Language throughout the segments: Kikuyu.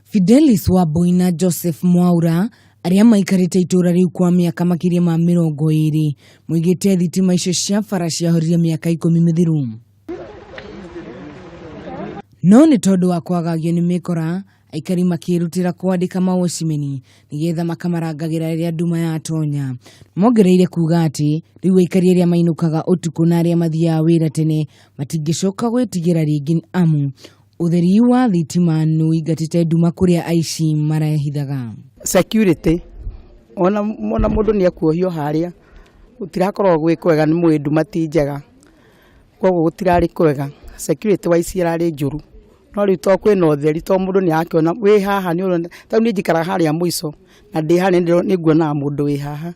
Fidelis Wambui na Joseph Mwaura arĩa maikarĩte itũũra rĩu kwa mĩaka makĩria ma 20 moigĩte thitima icio cia bara ciahorire mĩaka 10 mĩthiru. No nĩ tondũ wa kwagagio nĩ mĩkora, aikari makĩĩrutĩra kwandĩka mawocimeni nĩgetha makamarangagĩra rĩrĩa nduma yatonya. Mongereire kuga atĩ rĩu aikari arĩa mainũkaga ũtukũ na arĩa mathiaga wĩra tene matingĩcoka gwĩtigĩra rĩngĩ amu ũtheri wa thitima nĩ ũingatĩte nduma kũrĩa aici marehithaga. Security ona mũndũ nĩ ekuohio harĩa gũtirakorwo gwĩ kwega nĩ mũĩ nduma ti njega koguo gũtirarĩ kwega. Security wise ĩrarĩ njũru no rĩu to kwĩna ũtheri to mũndũ nĩ arakĩona wĩ haha nĩ ũrona ta rĩu niĩ njikaraga harĩa mũico na ndĩ harĩa nĩ nguonaga mũndũ wĩ haha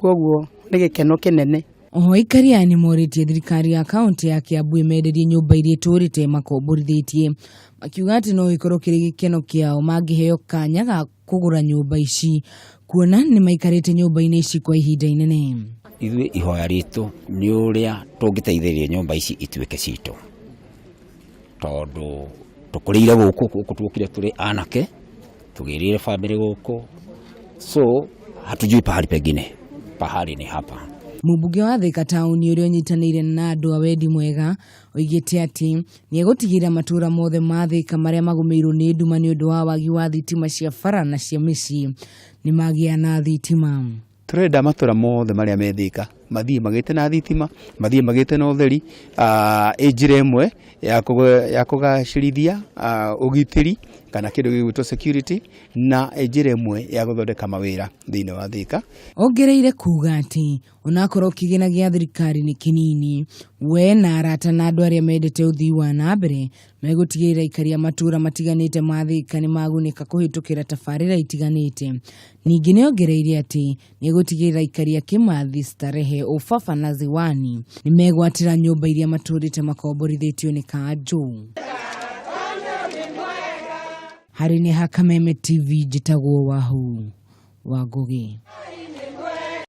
koguo nĩ gĩkeno kĩnene. Oho aikari aya nĩ morĩtie thirikari ya kaunti ya Kiambu ĩmenderie nyũmba iria ĩtũrĩte makomborithĩtie, makiuga atĩ no gĩkorwo kĩrĩ gĩkeno kĩao mangĩheo kanya ga kũgũra nyũmba ici kuona nĩ maikarĩte nyũmba-inĩ ici kwa ihinda inene. Ithuĩ ihoya ritũ nĩ ũrĩa tũngĩteithĩrĩria nyũmba ici ituĩke citũ, tondũ tũkũrĩire gũkũ, gũkũ tuokire tũrĩ anake, tũgĩrĩire bamĩrĩ gũkũ, so hatujui pahali pengine, pahali ni hapa. Mũmbunge wa Thika taũni ũrĩa ũnyitanĩire na andũ a wendi mwega oigĩte atĩ nĩ egũtigĩrĩra matũũra mothe ma Thika marĩa magũmĩirwo nĩ nduma nĩ ũndũ wa wagi wa thitima cia bara na cia mĩciĩ nĩ magĩa na thitima. Turenda matũra mothe marĩa me Thika mathiĩ magĩte na thitima, mathiĩ magĩte na ũtheri, ĩ njĩra ĩmwe ya kũgacĩrithia ũgitĩri kana kĩndũ gĩgwĩtwo security, na ĩ njĩra ĩmwe ya gũthondeka mawĩra thĩinĩ wa Thika. Ongereire kuga atĩ onakorwo kĩgĩna gĩa thirikari nĩ kĩnini, we na arata na andũ arĩa mendete ũthii wa na mbere megũtigĩrĩra aikari a matũũra matiganĩte ma Thika nĩ magunĩka kũhĩtũkĩra tabarĩra itiganĩte. Ningĩ nĩ ongereire atĩ nĩ egũtigĩrĩra aikari a Kimathi, Starehe, Ubaba na Ziwani nĩ megwatĩra nyũmba iria matũrĩte makomborithĩtio nĩ kanjũ. Harĩ nĩ ha Kameme TV, njĩtagwo Wahu wa Ngũgĩ.